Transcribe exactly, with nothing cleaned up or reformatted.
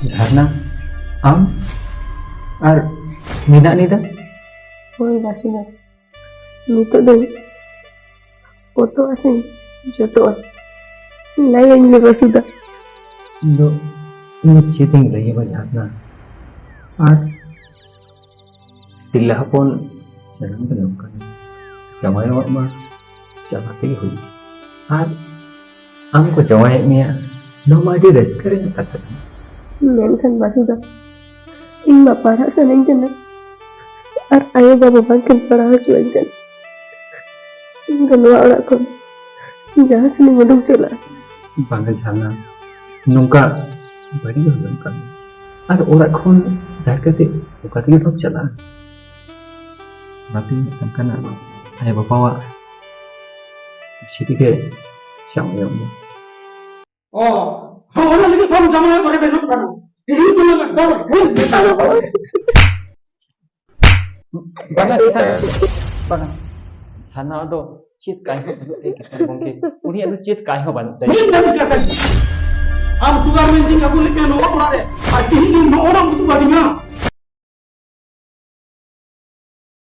ᱡᱷᱟᱨᱱᱟ, ᱟᱢ ᱟᱨ ᱢᱤᱱᱟ ᱱᱤᱫᱟ? ᱦᱳᱭ ᱵᱟᱥᱩᱫᱟ, ᱱᱤᱛᱚᱜ ᱫᱚ ᱯᱚᱛᱚᱜ ᱟᱥᱮ ᱡᱚᱛᱚᱜᱼᱟ᱾ ᱞᱟᱹᱭᱟᱹᱧ ᱢᱮ ᱵᱟᱥᱩᱫᱟ᱾ ᱤᱧ ᱫᱚ, ᱤᱧ ᱫᱚ ᱪᱮᱫ ᱤᱧ ᱞᱟᱹᱭ ᱟᱢᱟ ᱡᱷᱟᱨᱱᱟ? ᱟᱨ ᱛᱤᱨᱞᱟᱹ ᱦᱚᱯᱚᱱ ᱡᱟᱱᱟᱢ ᱫᱚ ᱱᱚᱝᱠᱟᱱᱟ, ᱡᱟᱶᱟᱭᱚᱜ ᱢᱟ ᱪᱟᱞᱟᱣ ᱛᱮᱜᱮ ᱦᱩᱭᱩᱜᱼᱟ᱾ ᱟᱨ ᱟᱢ ᱠᱚ ᱡᱟᱶᱟᱭᱮᱫ ᱢᱮᱭᱟ, ᱱᱚᱣᱟ ᱢᱟ ᱟᱹᱰᱤ ᱨᱟᱹᱥᱠᱟᱹ ᱨᱮᱱᱟᱜ ᱠᱟᱛᱷᱟ ᱠᱟᱱᱟ᱾ ᱢᱮᱱᱠᱷᱟᱱ ᱵᱟᱥᱩᱫᱟ, ᱤᱧ ᱢᱟ ᱯᱟᱲᱦᱟᱜ ᱥᱟᱱᱟᱧ ᱠᱟᱱᱟ, ᱟᱨ ᱟᱭᱳ ᱵᱟᱵᱟ ᱵᱟᱝᱠᱤᱱ ᱯᱟᱲᱦᱟᱣ ᱦᱚᱪᱚᱣᱟᱹᱧ ᱠᱟᱱᱟ᱾ ᱤᱧ ᱫᱚ ᱱᱚᱣᱟ ᱚᱲᱟᱜ ᱠᱷᱚᱱ ᱡᱟᱦᱟᱸ ᱥᱮᱱ ᱤᱧ ᱩᱰᱩᱠ ᱪᱟᱞᱟᱜᱼᱟ᱾ ᱵᱟᱝᱟ ᱡᱷᱟᱨᱱᱟ, ᱱᱚᱝᱠᱟ ᱵᱟᱹᱲᱤᱡ ᱦᱚᱸ ᱵᱟᱝ ᱠᱟᱱᱟ᱾ ᱟᱨ ᱚᱲᱟᱜ ᱠᱷᱚᱱ ᱫᱟᱹᱲ ᱠᱟᱛᱮ ᱚᱠᱟ ᱛᱮᱜᱮ ᱵᱟᱢ ᱪᱟᱞᱟᱜᱼᱟ᱾ ᱚᱱᱟᱛᱮᱧ ᱢᱮᱛᱟᱢ ᱠᱟᱱᱟ, ᱟᱭᱳ ᱵᱟᱵᱟᱣᱟᱜ ᱠᱩᱥᱤ ᱛᱮᱜᱮ ᱡᱟᱶᱟᱭᱚᱜ ᱢᱮ᱾ ᱚ, ᱦᱚᱸ, ᱚᱱᱟ ᱞᱟᱹᱜᱤᱫ ᱵᱟᱢ ᱡᱟᱶᱟᱭᱚᱜ ᱨᱮ ᱵᱮᱥᱚᱜ ᱠᱟᱱᱟ᱾ ᱛᱤᱨᱤᱧ ᱠᱚ ᱞᱟᱜᱟᱜ ᱫᱚ, ᱦᱮᱸ, ᱢᱮᱛᱟ ᱫᱚ᱾ ᱵᱟᱝᱟ, ᱵᱟᱝᱟ᱾ ᱡᱷᱟᱨᱱᱟ ᱫᱚ ᱪᱮᱫ ᱠᱟᱹᱦᱱᱤ ᱦᱚᱸ ᱵᱟᱹᱱᱩᱜ ᱛᱟᱭᱟ, ᱠᱤᱥᱟᱱ ᱜᱚᱢᱠᱮ᱾ ᱩᱱᱤᱭᱟᱜ ᱫᱚ ᱪᱮᱫ ᱠᱟᱹᱦᱱᱤ ᱦᱚᱸ ᱵᱟᱹᱱᱩᱜ ᱛᱟᱭᱟ᱾ ᱢᱤᱫ ᱜᱷᱟᱹᱲᱤᱡ ᱠᱟᱛᱮ ᱟᱢ ᱥᱩᱜᱟᱨ ᱢᱮᱱᱴᱤᱱ ᱟᱹᱜᱩ ᱞᱮᱫ ᱢᱮᱭᱟ ᱱᱚᱣᱟ ᱚᱲᱟᱜ ᱨᱮ, ᱟᱨ ᱛᱤᱦᱤᱧ ᱤᱧ ᱱᱚᱜᱼᱚ ᱱᱚᱣᱟ ᱩᱫᱩᱜ ᱟᱹᱫᱤᱧᱟ᱾